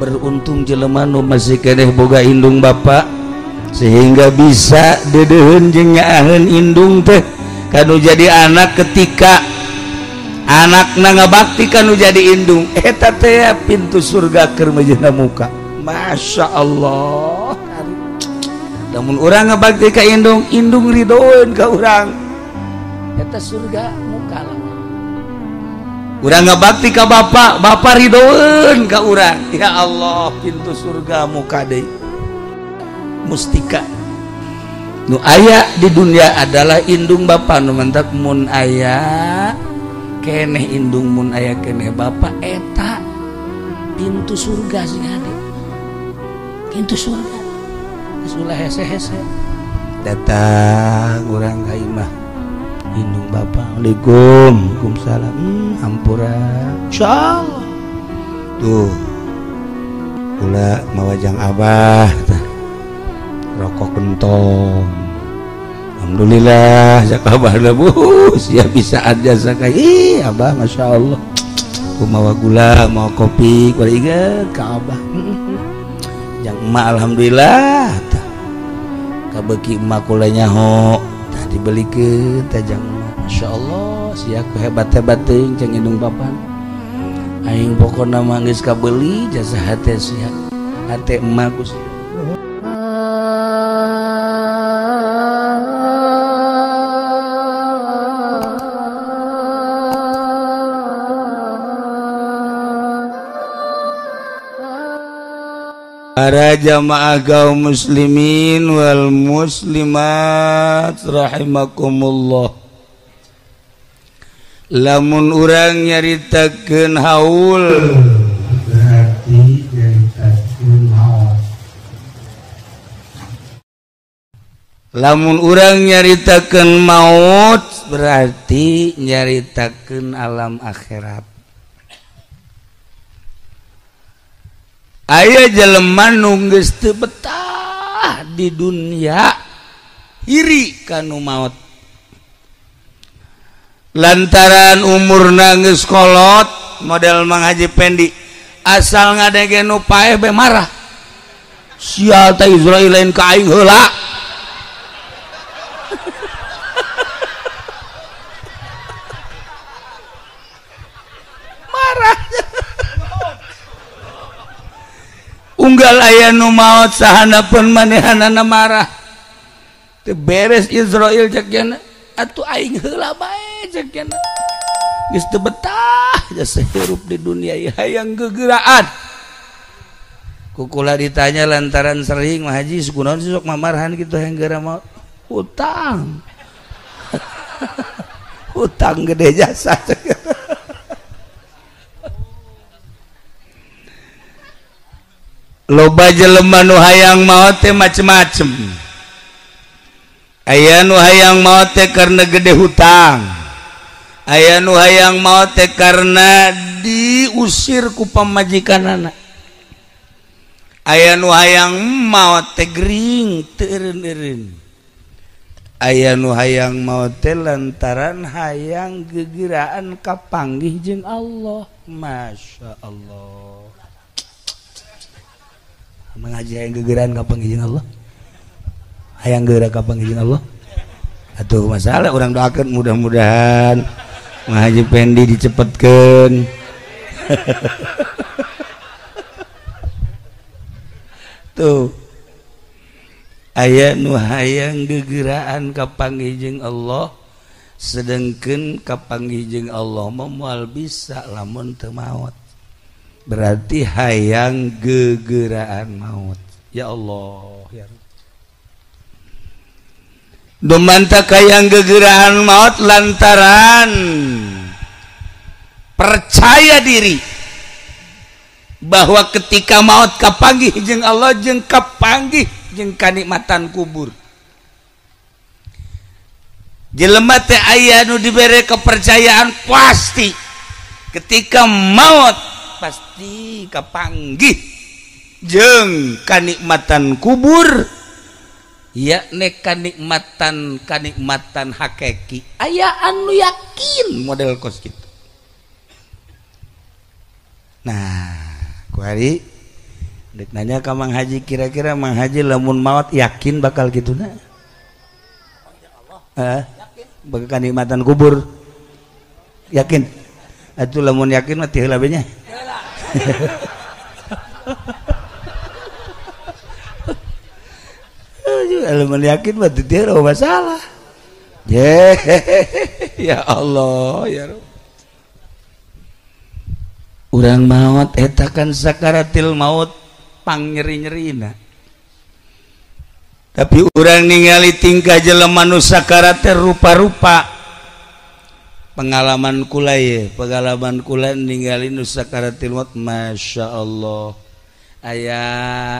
Beruntung jelema nu masih keneh boga indung bapak sehingga bisa deudeuheun jeung nyaaheun indung teh kanu jadi anak ketika anakna ngabakti kanu jadi indung eta teh pintu surga keur meujeuhna muka. Masya Allah. Namun urang ngabakti ka indung, indung ridoeun ka urang, eta surga muka lah. Urang ngabakti ka bapak, bapak ridoeun ka urang. Ya Allah, pintu surga muka deui. Mustika nu aya di dunia adalah indung bapak nu mantak mun aya keneh indung mun aya keneh bapak eta pintu surga sing hade. Pintu surga. Geus ulah hese-hese. Datang urang ka imah indung bapak, Waalaikum, waalaikumsalam. Hampura. Insyaallah. Tuh. Kula mawajang abah tah. Rokok kentong. Alhamdulillah jak abah bu, siap bisa aja sakai. Ih, abah masyaallah. Ku mawa gula, mawa kopi, kula inget ka abah. Jang emak alhamdulillah tah. Kabeuki emak kula nyaho. Dibelikeun teh jang Masya Allah sia ku hebat-hebat teuing jeung indung bapan aing pokona mah geus kabeuli jasa hate sia hate emak ku sia. Para jamaah kaum muslimin wal muslimat rahimakumullah. Lamun urang nyaritakeun haul berarti nyaritakeun maut. Lamun urang nyaritakeun maut berarti nyaritakeun alam akhirat. Aya jelema nu geus teu betah di dunia iri kanu maot lantaran umurna geus kolot model Mang Haji Pendi asal ngadege nu paeh be marah sial teh Israil lain ka aing heula. Marah. Unggal aya nu maot sahana pun manehanana marah teu beres Israil cek cenah atuh aing heula bae cek cenah geus teu betah jasa hirup di dunia ieu hayang gegeraan. Kukula ditanya lantaran sering mah haji kunaon sih sok mamarahan kitu hayang geura maot hutang. Hutang gede jasa. Loba jelema nu hayang maot teh macem-macem. Aya nu hayang maot teh karena gede hutang. Aya nu hayang maot teh karena diusir ku pamajikanana. Aya nu hayang maot teh gering teu eureun-eureun. Aya nu hayang maot teh lantaran hayang gegeraan kapanggih jeung Allah. Masya Allah. Mengaji hayang gegeran kapanggih jeung Allah, hayang geura kapanggih jeung Allah. Atuh masalah orang doakan mudah-mudahan Mang Haji Pendi dicepetkeun. Tuh aya nu hayang gegeraan kapanggih jeung Allah, sedengkeun kapanggih jeung Allah mah moal bisa lamun teu maot. Berarti hayang gegeraan maut. Ya Allah ya. Dumanta hayang gegeraan maut lantaran percaya diri bahwa ketika maut kapanggih jeung Allah jeung kapanggih jeung kanikmatan kubur. Jelema teh aya nu dibere kepercayaan pasti ketika maut pasti kapanggih jeung kanikmatan kubur, yakni kanikmatan kanikmatan hakiki. Aya anu yakin model kos kitu. Nah, kuari Dek nanya ka Mang Haji, kira-kira Mang Haji lamun maot yakin bakal kituna? Heeh. Bakal kanikmatan kubur. Yakin? Atuh lamun yakin mah teu heula be nya. Lamun yakin mah teu masalah. Ya Allah ya Rabb. Urang maot eta kan sakaratil maut pang nyeri-nyerina. Tapi urang ningali tingkah jelema nu sakarat teh rupa-rupa. Pengalaman kula ye, pengalaman kula ningali nu sakaratil maut, Masya Allah. Aya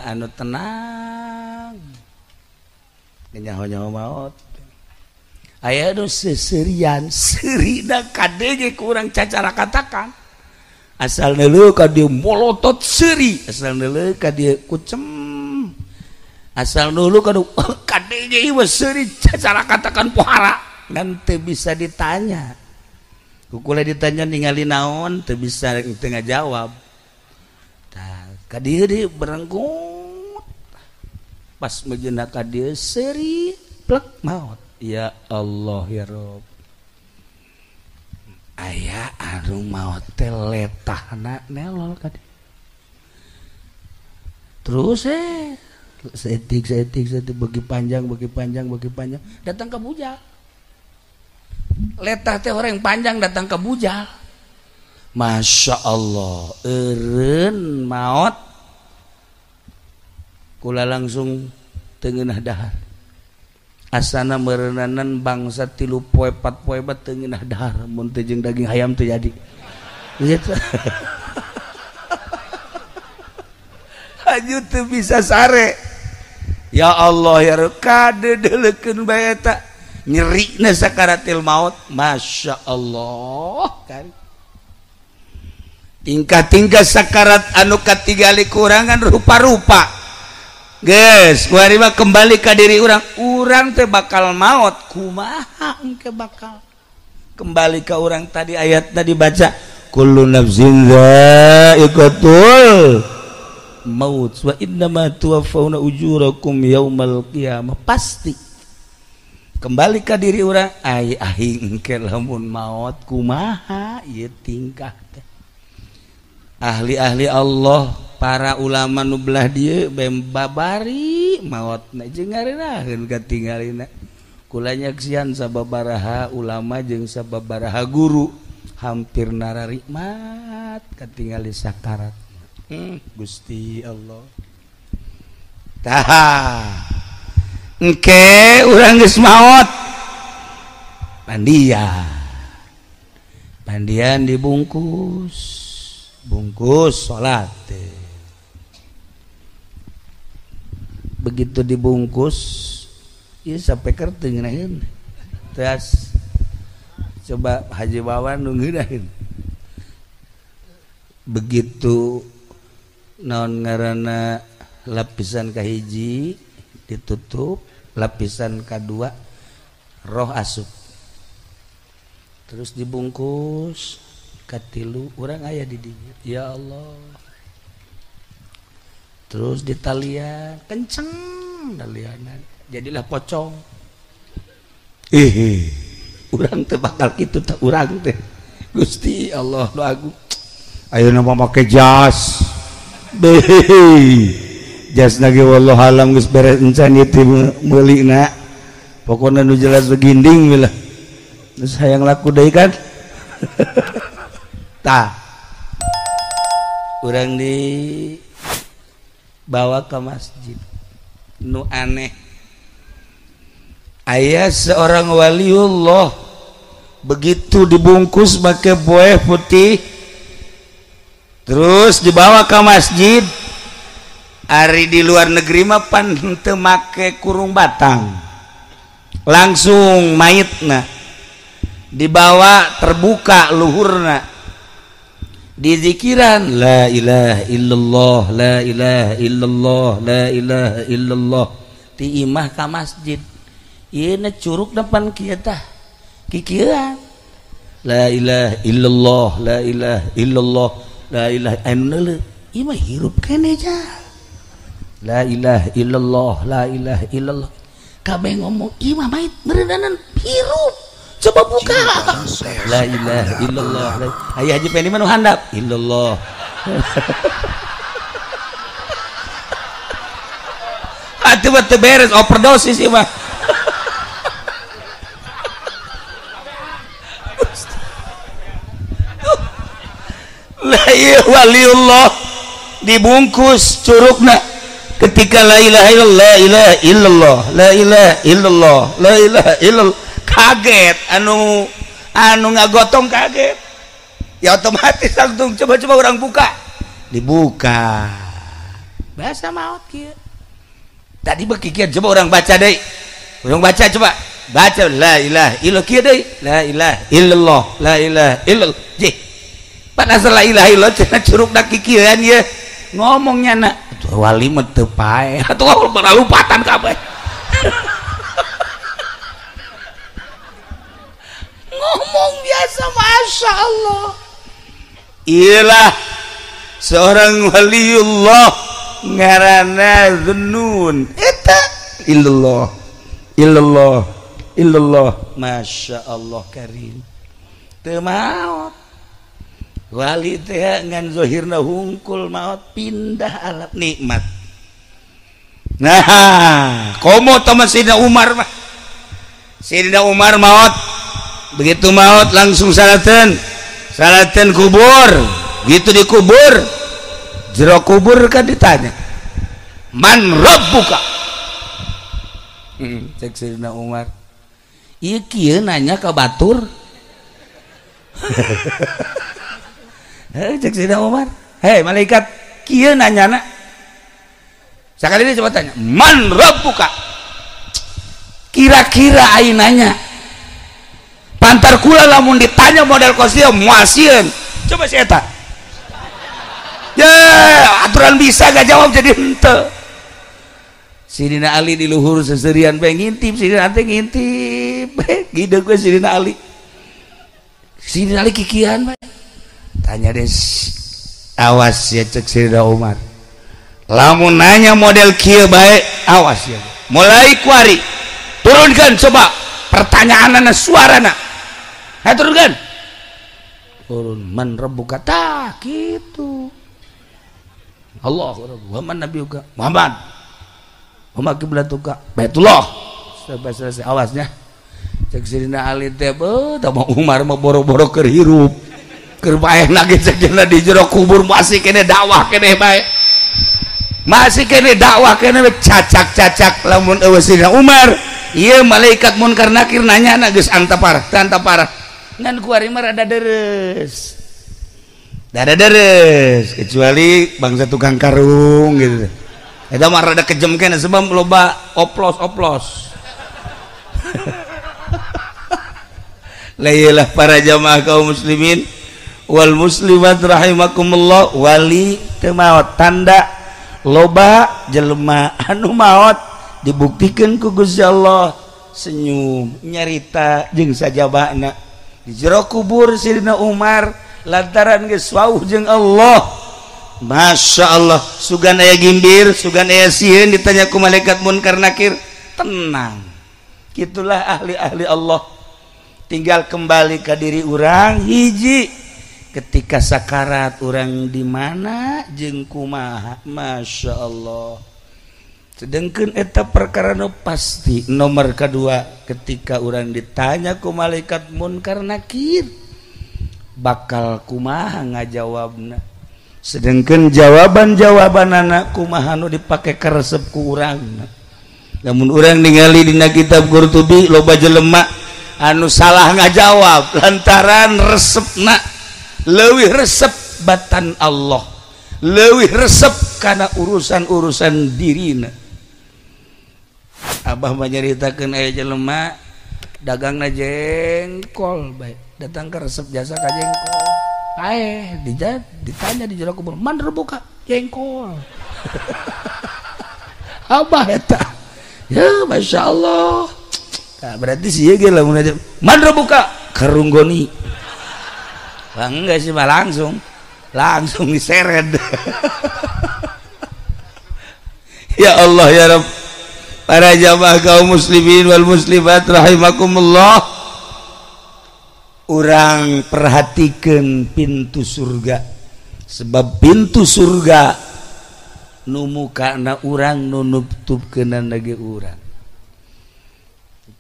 anu tenang. Nyaho-nyaho maot. Aya nu seserian, seurina kadege ku urang cacara katakan. Asal neuleuh ka dieu molotot seuri, asal neuleuh ka dieu kucem. Asal neuleuh ka kadege ieu seuri cacara katakan pohara, ngan teu bisa ditanya. Ku kula ditanya ningali naon teu bisa teu ngajawab. Tah ka dieu deui berenggut. Pas mejeuna ka dieu seuri plek maot. Ya Allah ya Rabb. Aya anu maot teh letahna nelol ka dieu. Terus seetik seetik seetik bagi panjang bagi panjang bagi panjang datang ke bujal. Letah teh orang panjang datang ke bujal. Masya Allah, eureun maot kula langsung teu ngeunah dahar. Asana meureunanan bangsa 3 poe 4 poe bat teu ngeunah dahar mun teu jeung daging hayam teu jadi. Gitu. Haju teu bisa sare. Ya Allah ya Rabb, kadeudeulekeun bae eta. Nyerina sakaratil maut, Masya Allah. Tingkah-tingkah sakarat anu katingali kurangan rupa-rupa. Geus, kuari mah kembali ka diri urang. Urang teh bakal maot, kumaha engke bakal. Kembali ka urang tadi ayatna dibaca, kullu nafsin dha'iqatul maut wa innama tuwaffawna ujurakum yaumal qiyamah. Pasti kembali ka diri urang, ai aing engke lamun maot kumaha ieu tingkah teh. Ahli-ahli Allah, para ulama nu belah dieu bem babari maotna jeung ngarenaheun katingalina. Kula nyaksian sababaraha ulama jeung sababaraha guru hampir nararikmat katingali sakarat. Gusti Allah. Tah. Engke urang geus maot. Pandian. Pandian dibungkus. Bungkus salat. Begitu dibungkus, ieu sampai teu ngeunaheun. Teas coba Haji Wawan nu ngeunaheun. Begitu naon ngaranna lapisan kahiji ditutup, lapisan kedua roh asup. Terus dibungkus katilu urang aya di dinya. Ya Allah. Terus ditalian kenceng talianan, jadilah pocong. Urang teh bakal kitu teh urang teh. Gusti Allah nu agung. Ayeuna mah make jas. Beuh. Jas ge wallahu alam geus beres encan ieu teh meulina. Pokona nu jelas beginding we lah. Geus hayang laku deui kan. Tah. Urang dibawa ke masjid. Nu aneh, aya seorang waliullah begitu dibungkus pakai buah putih terus dibawa ke masjid. Ari di luar negeri mah pan teu make kurung batang, langsung mayitna dibawa terbuka luhurna, dizikiran la ilaha illallah la ilaha illallah la ilaha illallah ti imah ka masjid. Ieu na curug depan kieu tah kikieuan la ilaha illallah la ilaha illallah la ilaha anu neuleuh ieu mah hirup keneh ja. La ilaha illallah, la ilaha illallah. Kabeh ngomong ieu mah mait meureunana hirup. Coba buka. La ilaha illallah. Aya Haji Pendi mah nu handap illallah. Atuh mah teu beres overdosis ieu mah. La ilaha waliullah dibungkus curugna ketika la ilaha illallah, la ilaha illallah, la ilaha illallah, la ilaha illallah. Kaget anu ngagotong kaget ya otomatis langsung coba-coba orang buka, dibuka bahasa maut kieu tadi bekikian. Coba orang baca deui, orang baca, coba baca la ilaha illallah kieu deui, la ilaha illallah, la ilaha illallah. Jih pada la ilaha illallah cenah curugna kikieuan ieu ngomongnya na wali mah teu pae atuh baralupatan kabeh. Ngomong biasa, masya Allah. Iyalah seorang waliullah ngaranna Zunnun eta illallah illallah illallah, masya Allah karim teu maot wali teh ngan zahirna hungkul maot pindah alam nikmat. Nah komo tama Sayyidina Umar mah, Sayyidina Umar maot, begitu maut langsung salaten, salaten kubur. Gitu dikubur, jero kubur kan ditanya man rabbuka. Cek Sayyidina Umar ieu kieu nanya ka batur. Cek Sayyidina Umar, hei malaikat kieu nanyana sakali ini coba tanya man rabbuka, kira-kira aing nanya pantar kula lamun ditanya model kosio muasieun. Coba si eta ya aturan bisa gak jawab jadi henteu. Sidina Ali di luhur seserian bae ngintip, Sidina teh ngintip gideug we Sidina Ali. Sidina Ali kikian bae tanya des, awas ya cek Sidina Umar lamun nanya model kieu bae awas ya mulai kuari turunkan coba pertanyaanana suarana. Hai turunkan. Turun man rabbuka tah kitu. Allah wa man nabiyuka Muhammad. Wa ma qiblatuka Baitullah. Sampai selesai awasnya. Cek Sayyidina Ali teh beuh tah Umar mah boro-boro keur hirup. Keur bae ge cek dina di jero kubur masih keneh dakwah keneh bae. Masih keneh dakwah keneh cacak-cacak lamun eueuh Sayyidina Umar. Iya malaikat munkar nakir nanya na geus anta parah, teu anta parah. Ngan kuari mah rada deres. Rada deres kecuali bangsa tukang karung gitu. Eta mah rada kejem keneh sebab loba oplos-oplos. Lailah para jamaah kaum muslimin wal muslimat rahimakumullah, wali teu maot tanda loba jelema anu maot dibuktikan ku Gusti Allah senyum nyarita jeung sajabana di jero kubur Sayyidina Umar lantaran geus wauh jeung Allah. Masya Allah sugan aya gimbir sugan aya sieun ditanya ku malaikat munkar nakir tenang. Gitulah ahli-ahli Allah. Tinggal kembali ke diri urang hiji ketika sakarat urang di mana jeung kumaha. Masya Allah. Sedangkan eta perkara nu pasti nomor kedua ketika orang ditanya ku malaikat munkar nakir bakal kumaha ngajawabna. Sedangkan jawaban-jawabanana kumaha nu dipake karesep ku urang. Lamun urang ningali dina kitab Qurtubi loba jelema anu salah ngajawab lantaran resepna leuwih resep batan Allah, leuwih resep kana urusan-urusan dirina. Abah menyeritakan aya jelema dagangna jengkol bae, datang ke resep jasa ka jengkol. Paeh ditanya di jero kubur, "Man rebuka jengkol." Abah eta. Ya Masya Allah. Nah, berarti sih ge lamun aja, "Man rebuka karunggoni." Wah, enggak sih mah langsung diseret. Ya Allah ya Rabb, para jamaah kaum muslimin wal muslimat rahimakumullah, urang perhatikan pintu surga, sebab pintu surga nu mukana urang nu nutupkeunana ge urang.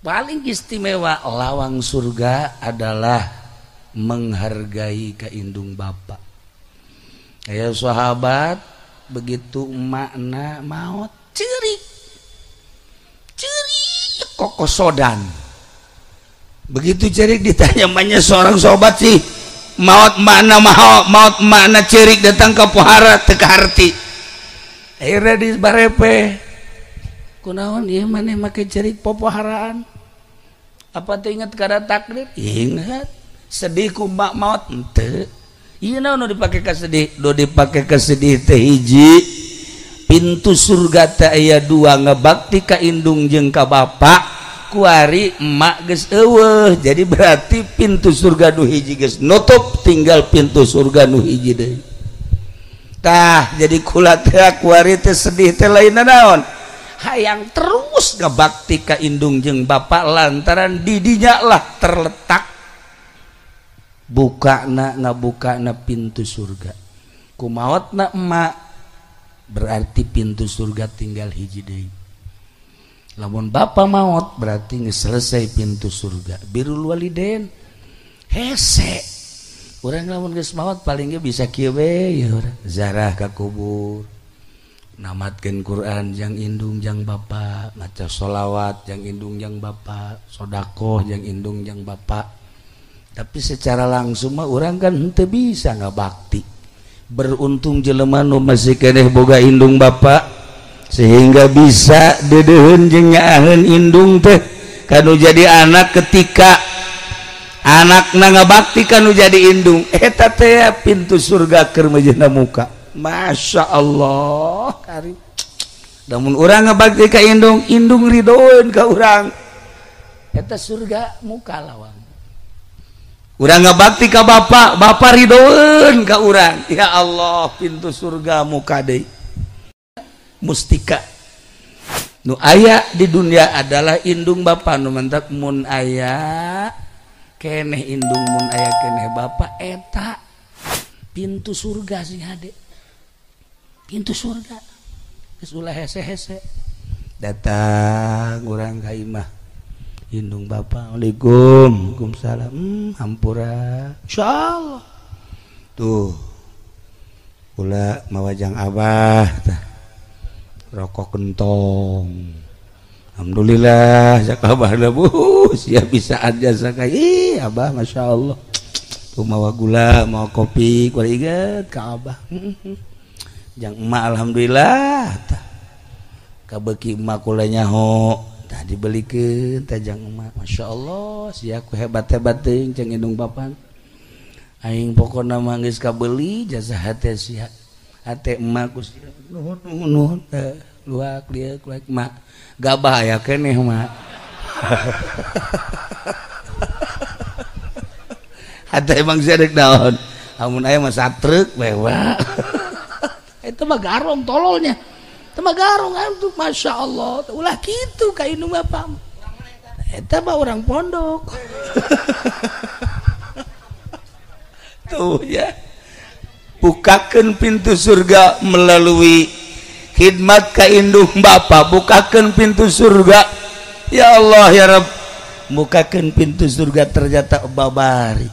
Paling istimewa lawang surga adalah menghargai ka indung bapa. Aya sahabat begitu makna maot ceurik ceurik kokosodan. Begitu cerik ditanya banyak seorang sobat sih, maut makna maut makna cerik datang ke pohara teu kaharti. Akhirnya di barepe kunaon ieu maneh make cerik popoharaan, apa teu inget kana takdir? Ingat. Sedih ku mak maut henteu. Ieu naon nu dipake ka sedih? Nu dipake ka sedih teh hiji, pintu surga teh aya dua, ngebakti ka indung jeung ka bapa. Kuari emak geus eueuh, jadi berarti pintu surga nu hiji geus nutup, tinggal pintu surga nu hiji deui. Tah jadi kula teh kuari teh sedih teh lain naon, hayang terus ngebakti ka indung jeung bapa lantaran di dinya lah terletak bukana ngabukana pintu surga. Kumaotna emak berarti pintu surga tinggal hiji deui. Lamun bapa maot berarti geus selesai pintu surga. Birrul walidain hese. Urang lamun geus maot paling ge bisa kieu we ya urang zarah ka kubur, namatkeun Quran jang indung jang bapa, maca sholawat jang indung jang bapa, sedekah jang indung jang bapa. Tapi secara langsung mah urang kan henteu bisa ngabakti. Beruntung jelema nu masih keneh boga indung bapa sehingga bisa deudeuheun jeung nyaaheun indung teh kanu jadi anak. Ketika anakna ngabakti kanu jadi indung, eta teh pintu surga keur meujeuhna muka. Masya Allah karim. Namun urang ngabakti ka indung, indung ridoeun ka urang, eta surga muka lawang. Urang ngabakti ka bapa, bapa ridoeun ka urang, ya Allah pintu surga muka deui. Mustika nu aya di dunia adalah indung bapa. Nu mentak mun aya keneh indung, mun aya keneh bapa, eta pintu surga sing hade, pintu surga. Geus ulah hese-hese datang urang ka imah indung bapa, waalaikum, waalaikumsalam, hampura insyaallah. Tuh kula mawajang abah tah rokok kentong, alhamdulillah sakabah bu siap bisa aja sakai. Ih abah masya Allah tuh mawa gula mawa kopi kuari inget ka abah. Jang emak alhamdulillah tah kabeuki emak kula nyaho tah dibelikeun tah jang emak. Masya Allah sia ku hebat-hebat teuing jeung indung bapan aing pokona mah geus kabeli jasa hate sia hate emak ku sia nuhun nuhun luak lieu luak mak gabah aya keneh mak. Hate emang sia deuk naon amun aya mah satruk wewa. Eta mah garong tololnya, eta mah garong atuh masya Allah ulah kitu ka indung bapa eta mah urang pondok. Tuh ya, bukakeun pintu surga melalui khidmat ka indung bapa, bukakeun pintu surga. Ya Allah ya Rabb, bukakeun pintu surga ternyata babari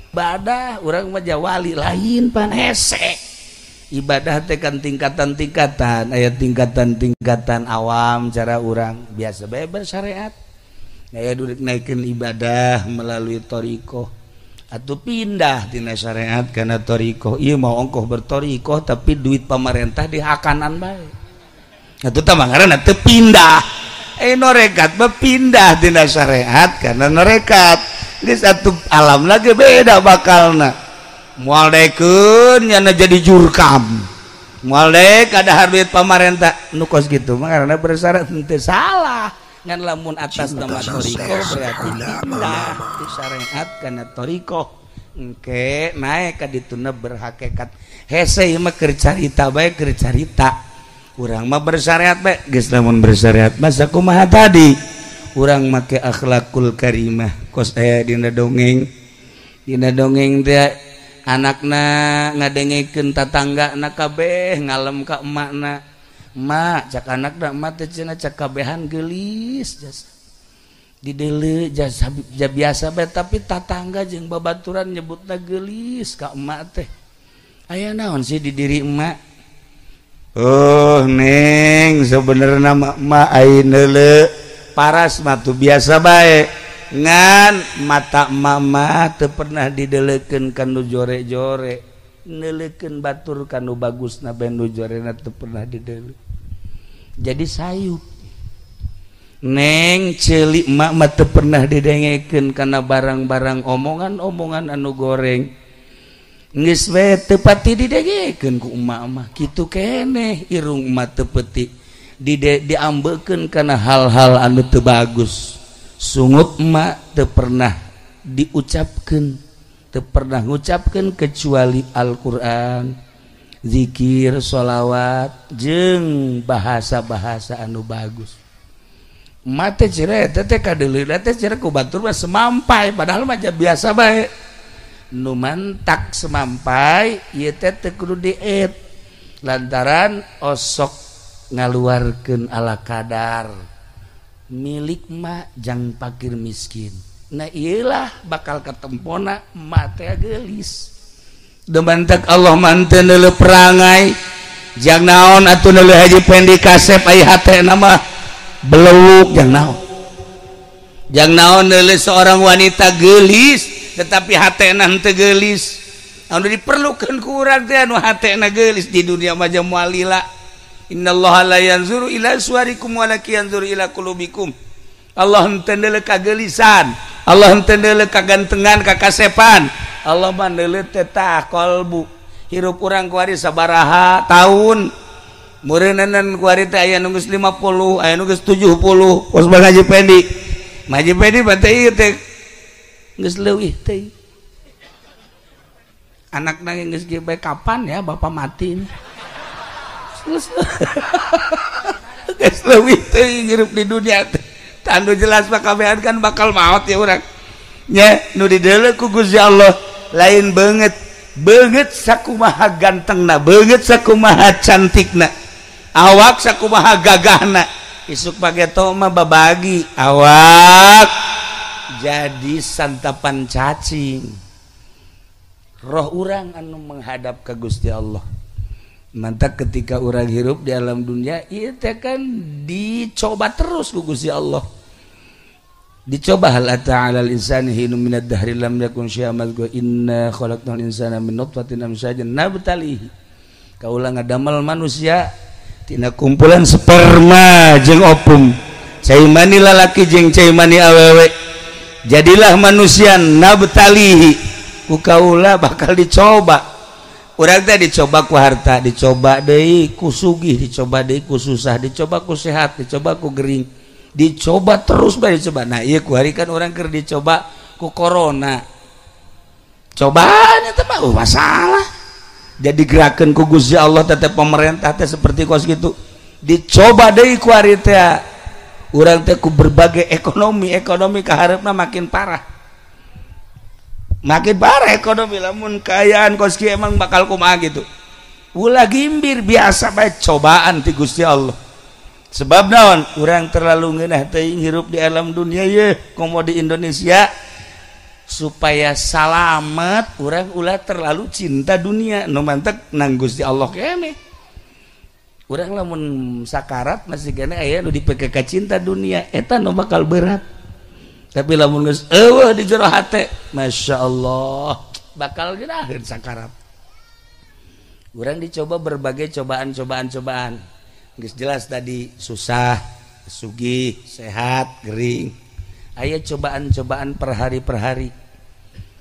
ibadah urang mah jawali lain pan hese. Ibadah teh kan tingkatan-tingkatan, aya tingkatan-tingkatan awam cara urang biasa bae bersyariat. Aya duit naikeun ibadah melalui thariqah atau pindah tina syariat kana thariqah. Ieu mau ongkoh berthariqah tapi duit pamarentah dihakanan bae. Atuh tah ngaranna teu pindah. Norekat mah pindah tina syariat kana norekat. Geus atuh alam lagi beda bakalna. Moal dekeun nyana jadi jurkam. Moal deuk kadahar duit pamarentah nu kos kitu mah ngaranna bersyarat henteu salah. Ngan lamun atas nama thariqah berarti pindah ti syariat kana thariqah. Engke naek ka dituna berhakikat. Hese ieu mah keur carita bae, keur carita. Urang mah bersyariat bae geus, lamun bersyariat masa kumaha tadi urang make akhlakul karimah kos aya dina dongeng. Dina dongeng teh anakna ngadengekeun tatangga na kabeh ngalem ka emakna. Emak, cak anakna, emak teh cenah cak kabehan geulis jasa dideuleu jasa biasa bae, tapi tatangga jeung babaturan nyebutna geulis ka emak teh. Aya naon sih di diri emak? Oh neng, sebenarnya emak ai neuleu paras mah tuh biasa bae, ngan mata emak teu pernah dideleukeun kanu jore-jore, neuleukeun batur kanu bagusna bae, nu jorena teu pernah dideuleu. Jadi sayup neng, ceuli emak mah teu pernah didengekeun kana barang-barang omongan-omongan anu goreng, geus we teu pati didengekeun ku emak mah. Kitu keneh irung emak teu peti diambekeun kana hal-hal anu teu bagus. Sungut emak teu pernah diucapkeun, teu pernah ngucapkeun kecuali Al-Qur'an, zikir, sholawat jeung bahasa-bahasa anu bagus. Emak teh cire eta teh kadeuleu teh cire ku batur mah semampai, padahal mah biasa bae. Nu mantak semampai ieu teh teu kudu diet lantaran osok ngaluarkeun ala kadar milik mak jang pakir miskin. Nah iyalah bakal ketempona emak teh geulis. Demantak Allah manteu neuleuh perangai jang naon atuh neuleuh Haji Pendi kasep ai hatena mah belewuk jang naon. Jang naon neuleuh seorang wanita geulis tetapi hatena henteu geulis. Anu diperlukeun ku urang teh anu hatena geulis di dunia mah moal lila. Innallaha la yanzuru ila suwarikum walakin yanzuru ila qulubikum. Allah henteu neuleuh kageulisan, Allah henteu neuleuh kagantengan, kakasepan. Allah mah neuleuh teh tah qalbu. Hirup urang kuari sabaraha tahun. Meureuneunan kuari teh aya nu geus 50, aya nu geus 70. Kos Bang Haji Pendi. Haji Pendi mah teh ieu teh geus leuwih teh. Anakna geus kieu bae, kapan ya bapak mati ini? Geus leuwih teh hirup di dunia teh. Tanu jelas mah kabehan kan bakal maot ya urang. Nya nu dideuleu ku Gusti Allah lain beungeut. Beungeut sakumaha gantengna, beungeut sakumaha cantikna, awak sakumaha gagahna. Isuk pageto mah babagi awak jadi santapan cacing. Roh urang anu menghadap ka Gusti Allah. Mantap ketika urang hirup di alam dunia ieu teh kan dicoba terus ku Gusti Allah. Dicoba hal ata 'alal insani hinum minad dahri lam yakun syai'an madhkur inna khalaqnal insana min nutfatin amsyajin nabtalihi. Kaula ngadamel manusia tina kumpulan sperma jeung opum, cai mani lalaki jeung cai mani awewe. Jadilah manusia nabtalihi, ku kaula bakal dicoba. Urang teh dicoba ku harta, dicoba deui ku sugih, dicoba deui ku susah, dicoba ku sehat, dicoba ku gering, dicoba terus bae dicoba. Nah ieu ku hari kan urang keur dicoba ku corona. Cobaan eta mah masalah. Jadi gerakan ku Gusti Allah tetep pemerintah teh seperti kos gitu. Dicoba deui ku hari teh. Urang teh ku berbagai ekonomi, ekonomi kahareupna makin parah. Makin parah ekonomi lamun kaayaan kos kieu emang bakal kumaha gitu. Ulah gimbir biasa bae cobaan ti Gusti Allah. Sebab naon? Urang terlalu ngeunah teuing hirup di alam dunia ye, komo di Indonesia. Supaya salamet urang ulah terlalu cinta dunia, nu mantek nang Gusti Allah keneh. Urang lamun sakarat masih keneh aya nu dipeke ka cinta dunia, eta nu bakal berat. Tapi lamun geus eueuh di jero hate, Masya Allah, bakal geunaheun sakarat. Urang dicoba berbagai cobaan-cobaan cobaan. Geus jelas tadi susah, sugih, sehat, gering. Aya cobaan-cobaan per hari per hari.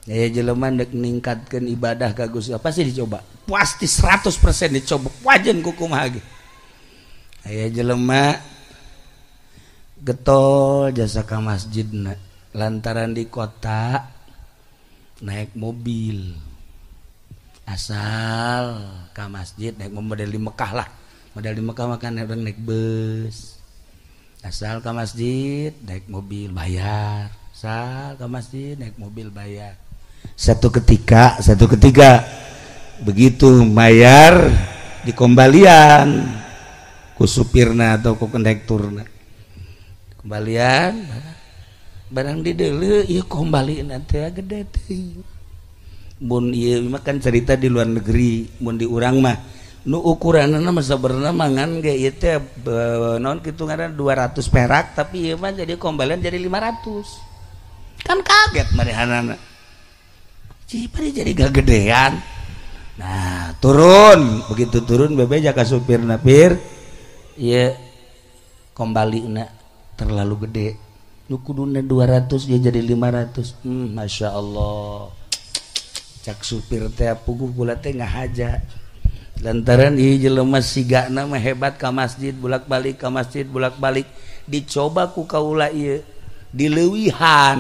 Aya jelema deuk ningkatkeun ibadah ka Gusti Allah pasti dicoba. Pasti 100% dicoba. Wajen ku kumaha ge. Aya jelema getol jasa ka masjidna lantaran di kota naik mobil. Asal ka masjid naik mobil di Mekah lah. Modal di Mekah makan urang naik bus. Asal ke masjid naik mobil bayar. Asal ke masjid naik mobil bayar. Satu ketika begitu bayar dikembalian ku supirna atau ku kondekturna. Kembalian barang di deuleu ieu kembalian teh gede teuing. Mun ieu mah kan cerita di luar negeri, mun di urang mah nu ukuranna mah sabenerna mangan ge ieu teh naon kitu ngaranna 200 perak tapi ieu mah jadi kembalian jadi 500. Kan kaget manehanana. Cipari jadi gagedean. Nah, turun, begitu turun bebeja ka supirna pir ieu kembalina terlalu gede. Nu kuduna 200 dia jadi 500. Masya Allah. Cak supir teh puguh kula teh ngahaja. Lantaran ieu jelema sigana mah hebat ka masjid bolak-balik ka masjid bolak-balik dicoba ku kaula ieu dileuwihan.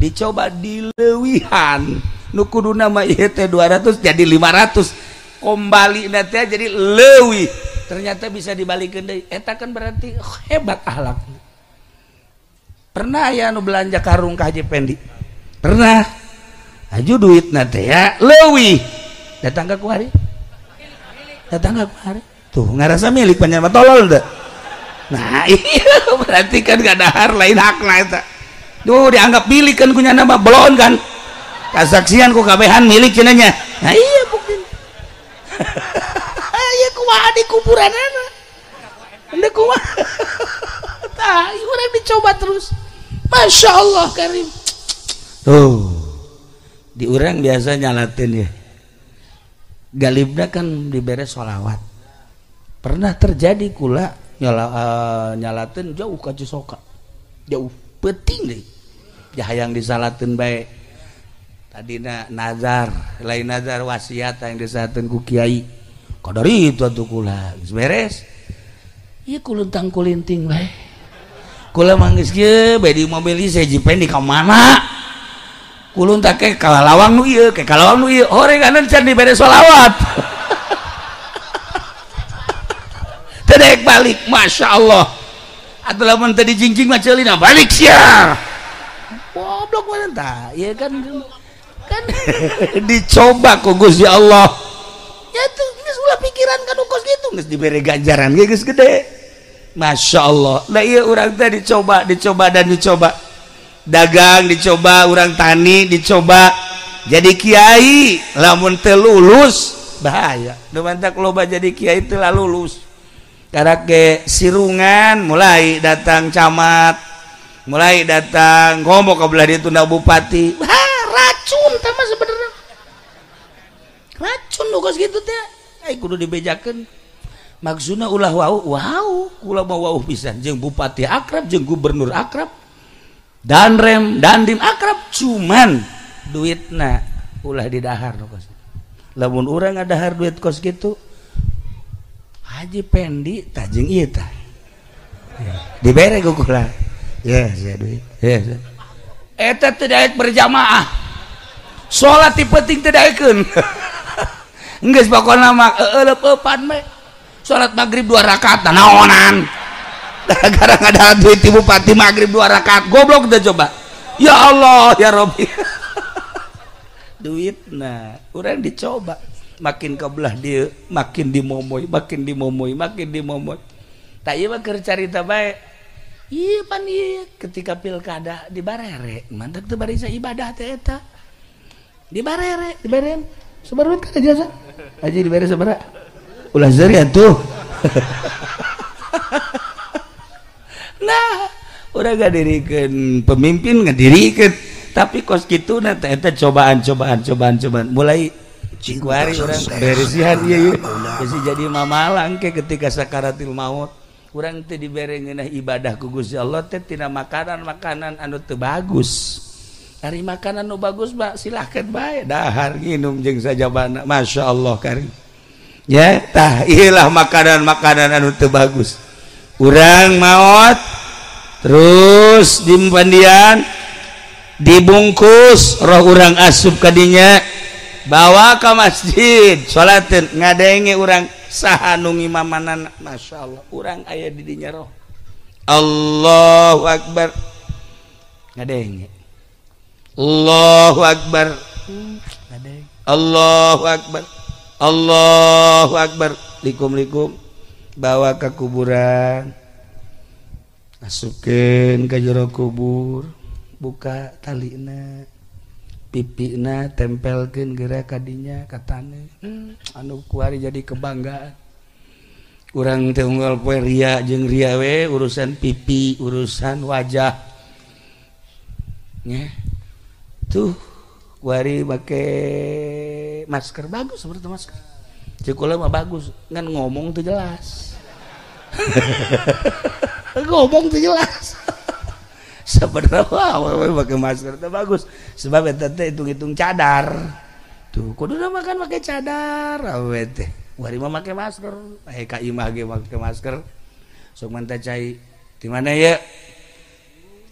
Dicoba dileuwihan. Nu kuduna mah ieu teh 200 jadi 500. Kombalina teh jadi leuwih. Ternyata bisa dibalikeun deui. Eta kan berarti hebat akhlakna. Pernah aya nu belanja karung ka Haji Pendi? Pernah. Aju duitna teh ya leuwih. Datang ka kuari. Datang ka kuari. Tuh ngarasa milik panjenengan tolol teu. Nah, iya berarti kan gak dahar lain hakna eta. Duh dianggap milik kan kunyana mah belon kan. Kasaksian ku kabehan milik cenah nya. Nah iya bukti. Ieu kumaha di kuburanana. Henteu kumaha. Tah, urang dicoba terus. Masya Allah karim. Tuh. Di urang biasa nyalatin ya. Galibna kan dibere sholawat. Pernah terjadi kula nyalatin jauh ka Cisoka. Jauh peuting deui. Hayang disalatin bae. Tadina nazar, lain nazar wasiat yang disalatin ku kiai. Kadari itu atuh kula geus beres. Ieu kuluntang kulinting bae. Kula mah geus kieu bae di mobil ieu saya jipen di ka mana? Kulun tak ke kalawang nu ieu, ke kalawang nu ieu. Horenganan can dibere sholawat. Teu daek balik, Masya Allah. Atuh lamun teu dijingjing mah ceulina balik sia. Goblok mana tah? Ieu kan kan dicoba ku Gusti Allah. Ya tuh geus ulah pikiran kan kos kitu geus dibere ganjaran ge geus gede. Masya Allah. Lah ieu urang teh dicoba, dicoba dan dicoba. Dagang dicoba, urang tani dicoba, jadi kiai lamun teu lulus bahaya. Nu mantak loba jadi kiai teu lulus. Karak ge sirungan mulai datang camat, mulai datang ngomong ka belah dieu tunda bupati. Hah, racun tah mah sebenarnya. Racun nu kos kitu teh. Ai kudu dibejakeun. Maksudna ulah wau, wau, kula mah wau pisan jeung bupati akrab, jeung gubernur akrab. Danrem, dandim akrab, cuman duitna ulah didahar nu kos. Lamun urang ngadahar duit kos kitu, Haji Pendi tah jeung ieu tah. Dibere ku kula. Ya, sia duit. Ya. Eta teu daek berjamaah. Salat ti penting teu daekeun. Geus pokona mah eueuh-eupan we. Salat maghrib 2 rakaat naonan. Gara-gara ngadahar duit ti bupati maghrib 2 rakaat goblok teh coba. Ya Allah ya Rabbi. Duitna urang dicoba makin ke belah dia makin dimomoy makin dimomoy makin dimomoy. Tak ieu mah keur carita bae. Ieu pan ieu ketika pilkada di barere mantak teu barisa ibadah teh eta. Di barere diberen sabaraha duit kana jasa? Haji dibere sabaraha? Ulah seuri atuh. Nah, udah ngadirikeun pemimpin ngadirikeun, tapi kos kitu na teh eta cobaan cobaan cobaan cobaan mulai kuari urang beresihan ieu ieu geus jadi mamalang ke ketika sakaratil maut urang teh dibere ngeunah ibadah ku Gusti Allah teh tina makanan-makanan anu teu bagus. Ari makanan nu bagus mah silahkan bae dahar nginum jeung sajabana Masya Allah karim. Ya tah ieulah makanan-makanan anu teu bagus. Urang maot terus dimpandian dibungkus roh urang asup kadinya bawa ke masjid salateun ngadenge urang Saha nu ngimamanana? Masyaallah, urang aya di dinya roh. Allahu akbar. Ngadenge. Allahu akbar. Ngadenge. Allahu akbar. Allahu akbar. Likum-likum bawa ke kuburan. Masukkeun ka jero kubur, buka talina, pipina tempelkeun geura ka dinya ka taneuh. Anu kuari jadi kebanggaan. Urang teh unggal poe ria jeung ria we urusan pipi, urusan wajah. Nya. Tuh kuari make masker bagus seperti masker. Ceuk kula mah bagus, ngan ngomong teu jelas. Ngomong teu jelas. Sebenarnya awewe pakai masker teh bagus sebab eta teh hitung-hitung cadar. Tuh kuduna makan make cadar awewe teh. Wari mah make masker, aya ka imah ge make masker. Sok manta cai di mana ya?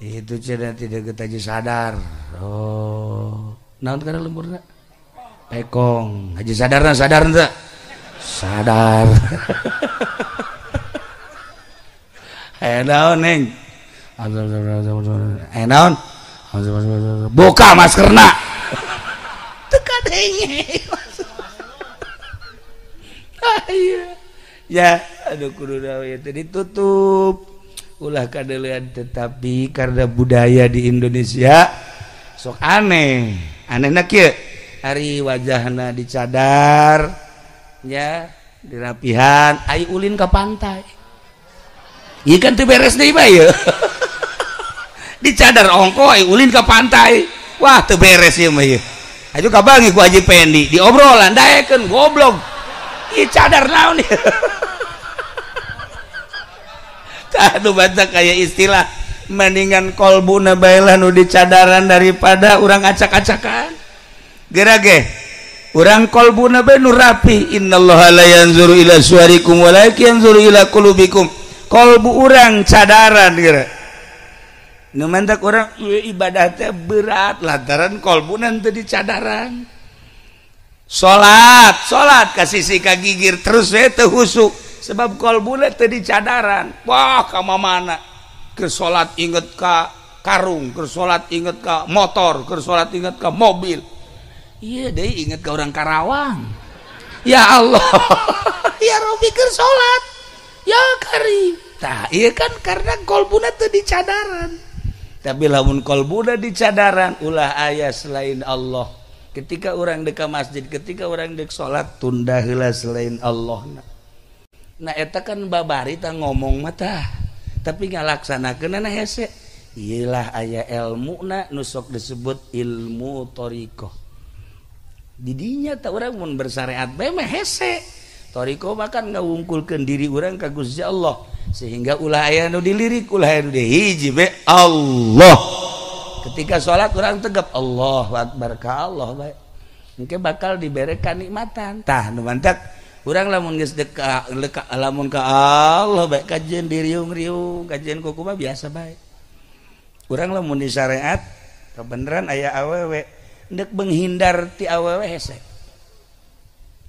Itu cenah tidak getaji sadar. Oh, naon kana lemburna? Pekong. Haji sadarna sadar henteu? Sadar. Aya naon neng? Aya naon? Buka maskerna. Teu kadenge. Ya, aduh kudu itu ditutup. Ulah kadeulean tetapi karena budaya di Indonesia sok aneh. Anehna kieu, ari wajahna dicadar nya dirapihan, ai ulin ka pantai. Ieu kan teu beres deui mah ieu. Dicadar ongko ai ulin ka pantai. Wah, teu beres ieu mah ieu. Aju kabangi ku Haji Pendi diobrolan daekeun goblok. Ieu cadar naon ieu. Tah nu baca kaya istilah mendingan kolbuna bae lah nu dicadaran daripada urang acak-acakan. Geura ge urang kolbuna bae nu rapi. Innallaha la yanzuru ila suwarikum walakin yanzuru ila qulubikum. Kolbu urang cadaran geura. Nu mantak urang ibadah teh berat lantaran kolbuna teu dicadaran. Salat, salat ka sisi ka gigir terus we teu husuk sebab kolbuna teu dicadaran. Wah, ka mamana? Keur salat inget ka karung, keur salat inget ka motor, keur salat inget ka mobil. Ieu deui inget ka urang Karawang. Ya Allah. Ya Rabbi keur salat. Ya Karim. Tah, ieu kan karena kolbuna teu dicadaran. Tapi lamun kolbuna dicadaran ulah aya selain Allah. Ketika orang dek ka masjid, ketika orang dek salat, tunda heula selain Allah. Nah eta kan babari tah ngomong mah tah, tapi ngalaksanakeunana hese. Ieulah aya elmuna nu sok disebut ilmu thariqah. Di dinya tah urang mun bersyariat bae mah hese. Thariqah mah kan ngawungkulkeun diri urang ka Gusti Allah sehingga ulah aya nu dilirik, ulah aya nu dihiji be Allah. Ketika sholat orang tegap Allahu akbar ka Allah bae. Engke bakal dibere kanikmatan. Tah nu mantak urang lamun geus deka lamun ka Allah bae kajian diriung-riung, kajian kuku mah biasa bae. Urang lamun di syariat kebenaran aya awewe ndek menghindar ti awewe hese.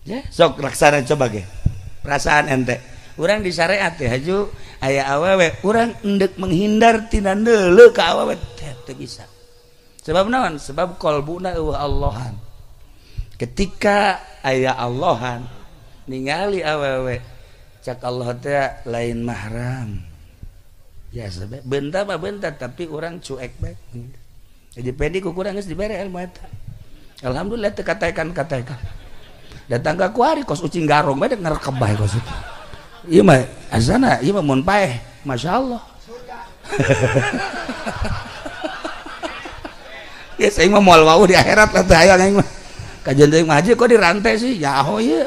Ya, sok laksana coba ge. Perasaan ente. Urang di syariat teh haju aya awewe, urang endek menghindar tina neuleuh ka awewe teu bisa. Sebab naon? Sebab kolbuna eueuh Allahan. Ketika aya Allahan ningali awewe cak Allah teh lain mahram. Ya sebab benta mah benta tapi urang cuek bae. Jadi pendi ku kurang geus dibere ilmu eta. Alhamdulillah teu kataekan-kataekan. Datang ka kuari kos ucing garong bae ngerekeb bae kos itu. Ieu mah azana, ieu mah mun paeh, masyaallah. Ya saya mah moal wau di akhirat lah teh hayang aing mah. Kajian deui mah haji kok dirantai sih, nyaho ieu.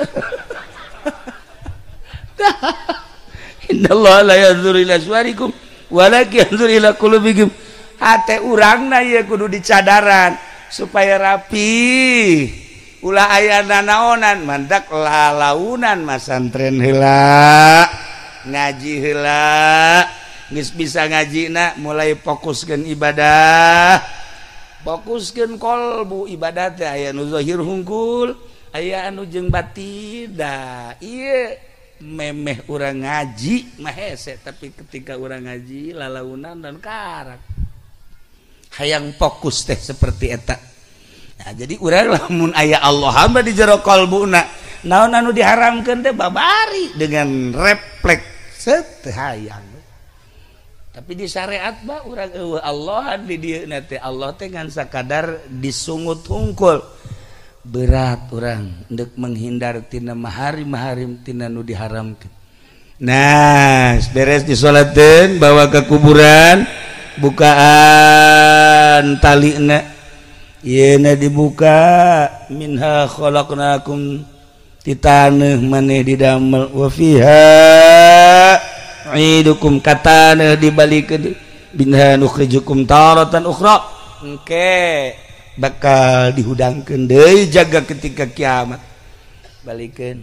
Innallaha la yanzuru ila suwarikum walakin yanzuru ila qulubikum. Hate urangna ieu kudu dicadaran supaya rapi. Ulah aya nanaonan mandak lalaunan masantren heula, ngaji heula, geus bisa ngajina mulai fokuskeun ibadah. Fokuskeun kolbu ibadah teh aya nu zahir hungkul, aya anu jeung batin. Da ieu Memeh urang ngaji mah hese, tapi ketika urang ngaji lalaunan dan karak hayang fokus teh seperti eta. Nah, jadi urang lamun aya Allah hamba di jero kalbuna, naon anu diharamkeun teh babari dengan refleks set hayang. Tapi di syariat mah urang eueuh Allah di dieu teh, Allah teh ngan sakadar disungut hungkul. Berat urang deuk menghindar tina maharim-maharim tina nu diharamkeun. Nah, beres disolatkeun bawa ke kuburan, bukaan talina ieu na dibuka, minha khalaqnakum ti taneuh maneh didamel, wa fiha idukum kataneuh dibalikeun, minha nukhrijukum taratan ukhra. Engke bakal dihudangkeun deui jaga ketika kiamat. Balikeun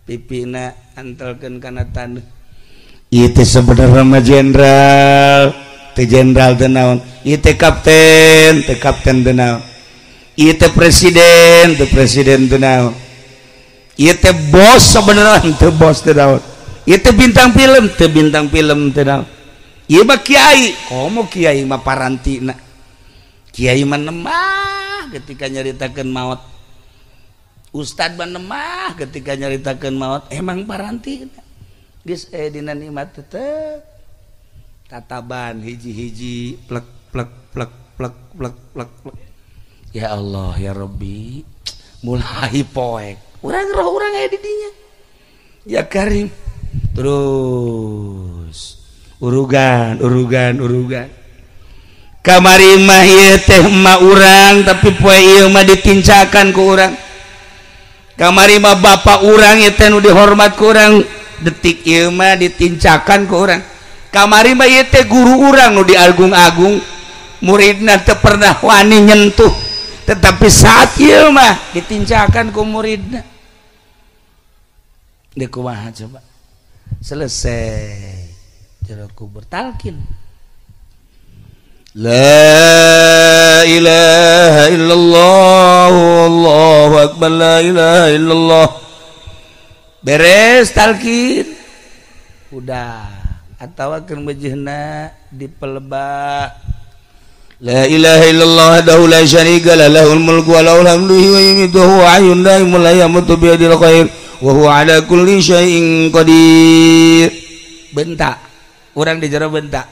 pipina antelkeun kana taneuh. Ieu teh sebenarnya mah jenderal teh, jenderal teh naon, ieu teh kapten teh, kapten teh naon, ieu teh presiden teh, presiden teh naon, ieu teh bos sebenarnya teh, bos teh naon, ieu teh bintang film teh, bintang film teh naon, ieu mah kiai, komo kiai mah parantina. Kiai mah nemah ketika nyaritakeun maot, ustad mah nemah ketika nyaritakeun maot, emang parantina. Geus dina nikmat tetep tataban hiji-hiji plek plek plek plek plek plek plek. Ya Allah ya Rabbi, mulai poek urang roh urang aya di dinya. Ya Karim, terus urugan urugan urugan. Kamari mah ieu teh emak urang, tapi poe ieu mah ditincakan ku urang. Kamari mah bapak urang ieu teh nu dihormat ku urang, detik ieu mah ditincakan ku urang. Kamari mah ieu teh guru urang nu diagung-agung, muridna teu pernah wani nyentuh, tetapi saat ieu mah ditincakan ku muridna. Deuk kumaha coba? Selesai jero kubur talkin. La ilaha illallah, Allahu akbar, la ilaha illallah. Beres talkin udah, atawa keur mejehna dipelebah la ilaha illallah wahdahu la syarika lah, lahul mulku wa lahul hamdu wa yumiitu wa huwa hayyun la yamutu bi yadil khair wa huwa ala kulli syai'in qadir. Bentak urang di jero bentak,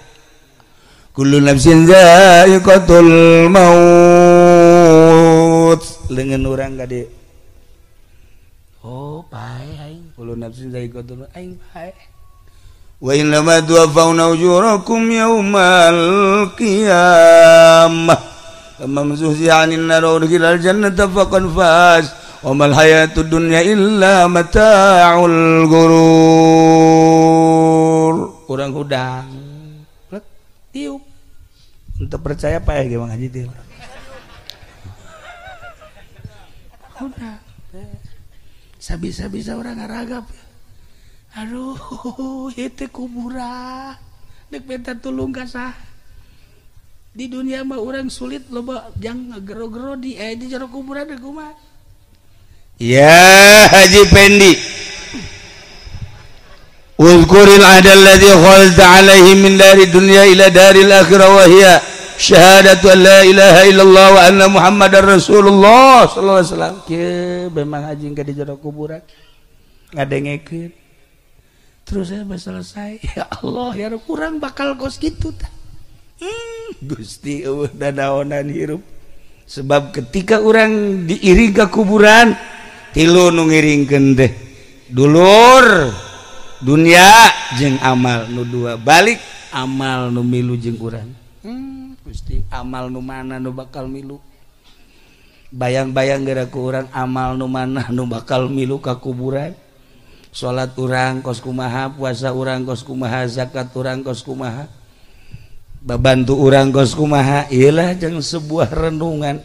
kullu nafsin za'iqatul maut. Leungeun urang ka dieu, oh pae aing, kullu nafsin za'iqatul maut, aing pae. Wa innama tuwaffawna ujurakum yawmal qiyamah faman zuhziha 'anil nar wa udkhilal jannata faqad faz wa mal hayatud dunya illa mata'ul ghurur. Urang hudang plek tiup. Untuk percaya paeh ge Mang Haji teh. Udah. Sabisa-bisa urang ngaragap. Aduh, itu kuburan. Dek minta tulung ka saha. Di dunia mah urang sulit loba jang ngegero-gero di di jero kuburan deuk kumaha. Ya Haji Pendi. Uzkuril ahda alladhi khalta alaihi min dari dunya ila daril akhirah wa hiya syahadatu an la ilaha illallah wa anna muhammadar rasulullah sallallahu alaihi wasallam. Kieu memang haji ka di jero kuburan ngadengekeun. Terus saya selesai, ya Allah ya Rabb, kurang bakal kos gitu tah. Gusti eueuh dadaonan hirup. Sebab ketika urang diiring ke kuburan, tilu nu ngiringkeun teh dulur dunia jeung amal nu dua balik amal nu milu jeung urang. Gusti amal nu mana nu bakal milu? Bayang-bayang geura ku urang amal nu mana nu bakal milu ka kuburan? Salat urang kos kumaha, puasa urang kos kumaha, zakat urang kos kumaha, babantu urang kos kumaha. Iyalah jeung sebuah renungan.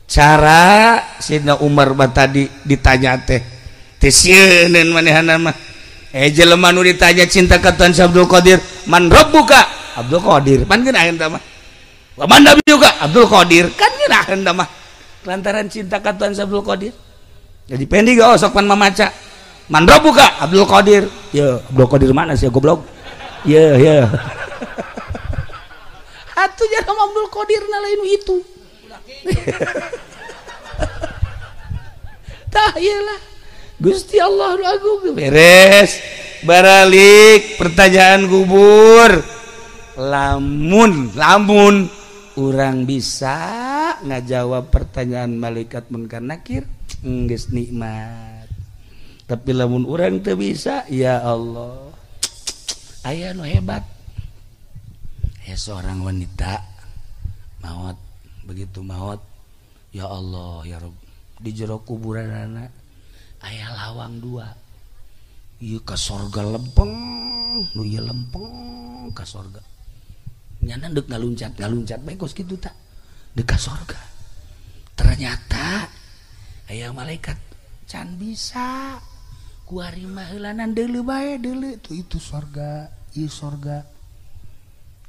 Cara Sidna Umar bah tadi ditanya teh teh sieun manehna mah. Jelema nu ditanya cinta ka Tuhan Abdul Qadir, man rabbuka? Abdul Qadir. Pan geunaheun tah mah. Wa man nabiyuka? Abdul Qadir. Kan geunaheun tah mah. Lantaran cinta ka Tuhan Abdul Qadir. Jadi pendi ge sok pan mamaca. Man rabbuka? Abdul Qadir. Ya, Abdul Qadir mana sih goblok? Ya, ya. Atuh jangan Abdul Qadir na lain itu. Tah iyalah. Gusti Allah nu agung beres. Baralik pertanyaan kubur. Lamun, lamun urang bisa ngajawab pertanyaan malaikat munkar nakir, geus nikmat. Tapi lamun urang teu bisa, ya Allah. Aya nu hebat. Aya seorang wanita maot, begitu maot, ya Allah ya Rabb, di jero kuburanana aya lawang dua. Ieu ka sorga lempeng, nu ieu lempeng ka sorga. Nyana deuk ngaluncat-ngaluncat bae kos kitu tah. Deuk ka sorga. Ternyata aya malaikat can bisa. Kuari mah heulanan deuleu bae deuleu tuh itu sorga, ieu sorga.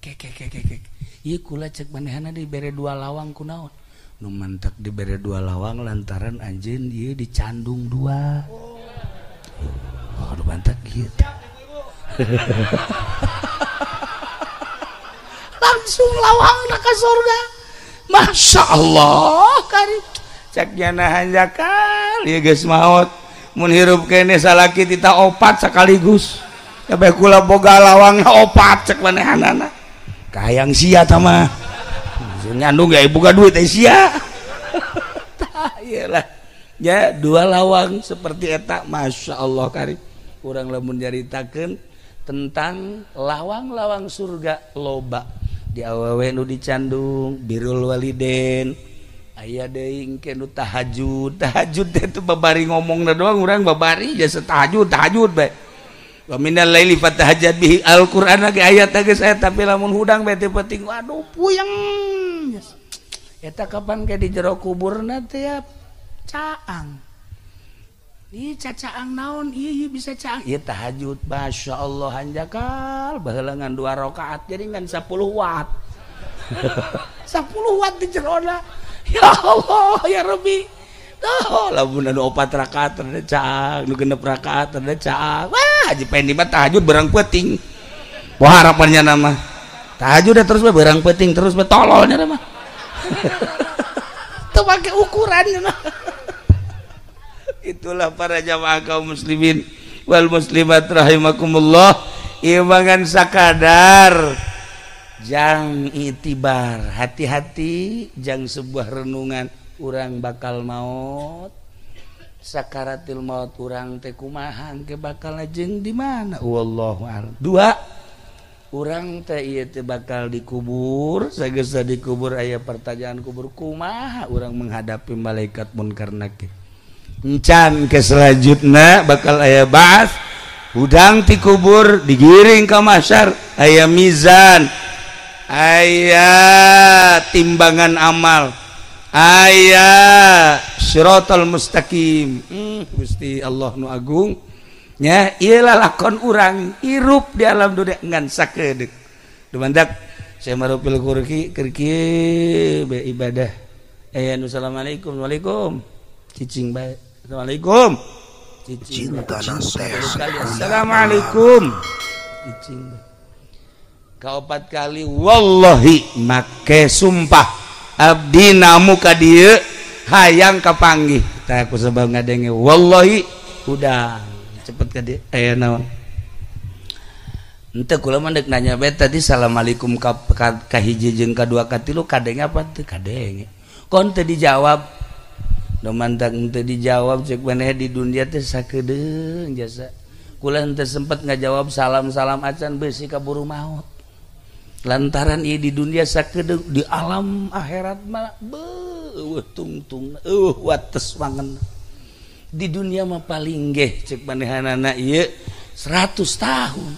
Kek kek kek kek. Ieu kula cek manehna dibere dua lawang kunaon? Nu mantak dibere dua lawang lantaran anjeun ieu dicandung dua. Oh, nu mantak gitu. Langsung lawangna ka sorga. Masya Allah kari. Cek nyana hanjakal ieu geus maot. Mun hirup kene salaki tita opat sekaligus. Kabeh kula boga lawangna opat cek manehanana. Kahayang sia tah mah. Nyandung ya boga duit teh sia. Tah iyalah. Ya dua lawang seperti eta Masya Allah kari. Urang lamun nyaritakeun tentang lawang-lawang surga loba. Di awewe nu dicandung birrul waliden. Aya deui engke nu tahajud, tahajud teh teu babari ngomongna doang urang babari jasa tahajud, tahajud bae. Wa minal laili fatahajjad bihi Al-Qur'an ge ayat geus aya tapi lamun hudang bae teu penting waduh puyeng. Eta kapan ke di jero kuburna teh ya caang. Ih cacaang naon ieu ieu bisa caang. Ieu tahajud masyaallah hanjakal baheula ngan 2 rakaat jadi ngan 10 watt. 10 watt di jerona. Ya Allah ya Rabbi. Tuh lamun anu 4 rakaat teh caang, nu 6 rakaat teh caang. Wah, Haji Pendi mah tahajud berang peuting. Wah harapannya nama. Tahajud dah terus berang peuting terus bae tololnya mah. Teu pake ukuran. Itulah para jamaah kaum muslimin wal muslimat rahimakumullah. Ieu mangan sakadar jang itibar, hati-hati jang sebuah renungan urang bakal maut. Sakaratil maut urang teh kumaha engke bakal jeung di mana? Wallahu a'lam. Dua, urang teh ieu teh bakal dikubur, sageus dikubur aya pertanyaan kubur kumaha urang menghadapi malaikat munkar nakir. Encan ke selanjutna bakal aya ba'ats, hudang ti kubur digiring ka mahsyar, aya mizan, aya timbangan amal, aya siratal mustaqim. Gusti Allah nu agung nya ieu lalakon urang hirup di alam dunia ngan sakedeuk. Dumandak saya marupil kurki keur kieu bae ibadah. Aya nu assalamualaikum waalaikum cicing bae. Assalamualaikum cicing. Assalamualaikum cicing. Kaopat kali wallahi make sumpah abdi namu ka dieu hayang kapanggih. Tah ku sebab ngadenge wallahi udah cepet ka dieu aya naon. Henteu kula mah deuk nanya bae tadi assalamualaikum ka hiji jeung ka dua ka tilu kadenge apa teu kadenge. Kon teu dijawab. Nu mantak teu dijawab cek maneh di dunia teh sakedeung jasa. Kula henteu sempet ngajawab salam-salam acan beusi kaburu maot. Lantaran ieu di dunia sakedeung di alam akhirat mah beuh tungtung eueuh wates wangen. Di dunia mah paling geh cek manehanana ieu 100 tahun.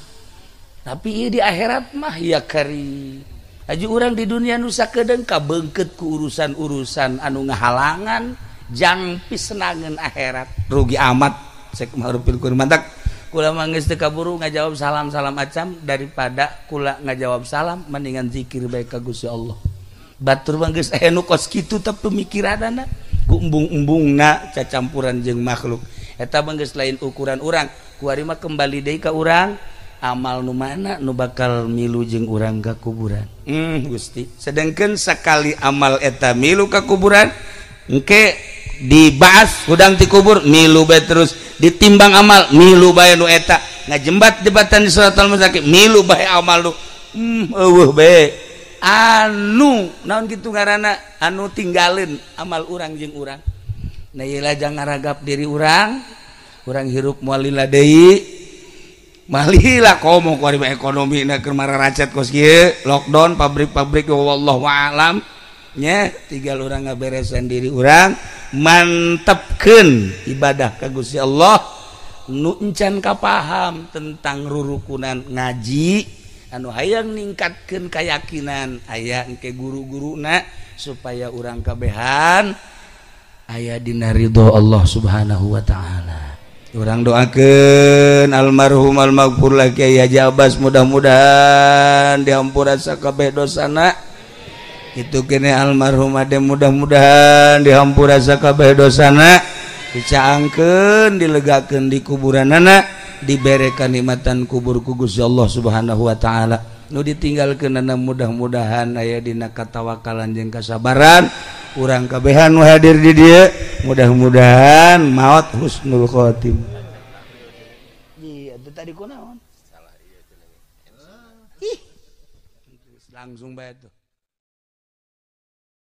Tapi ieu di akhirat mah ya kari. Haji urang di dunia nu sakedeung kabeungkeut ku urusan-urusan anu ngahalangan jang pisenangeun akhirat. Rugi amat cek marupil kur mantak. Kula mah geus teu kaburu ngajawab salam-salam acam daripada kula ngajawab salam mendingan zikir bae ka Gusti Allah. Batur mah geus aya nu kos kitu teh pemikiranana ku embung-embungna cacampuran jeung makhluk. Eta mah geus lain ukuran urang. Kuari mah kembali deui ka urang, amal nu mana nu bakal milu jeung urang ka kuburan. Gusti. Sedangkan sekali amal eta milu ka kuburan, engke dibahas hudang ti kubur milu bae terus, ditimbang amal milu bae nu eta, ngajembat jembatan di shiratal mustaqim milu bae amal nu eueuh bae. Anu naon kitu ngaranna anu tinggalin amal urang jeung urang. Nah ieu jangan ngaragap diri urang, urang hirup moal lila deui. Malila komo ku ari ekonomi na keur mararacet kos kieu, lockdown pabrik-pabrik wallahu a'lam nya, tinggal urang ngaberesan diri urang, mantepkeun ibadah ka Gusti Allah nu encan kapaham tentang rurukunan ngaji anu hayang ningkatkeun keyakinan aya engke guru-guruna supaya urang kabehan aya dina ridho Allah Subhanahu wa taala. Urang doakeun almarhum almaghfur lah Kiai Haji Abbas, mudah-mudahan dihampura sakabeh dosana. Itu kene almarhum ade mudah-mudahan dihampura sakabeh dosana, dicaangkeun dilegakeun di kuburanana, dibere kanikmatan kubur ku Gusti Allah Subhanahu wa taala. Nu ditinggalkeunana mudah-mudahan aya dina katawakalan jeung kasabaran. Urang kabehan nu hadir di dieu mudah-mudahan maot husnul khotimah. Iya, itu tadi kunaon? Salah ieu. Ih. Langsung bae tuh.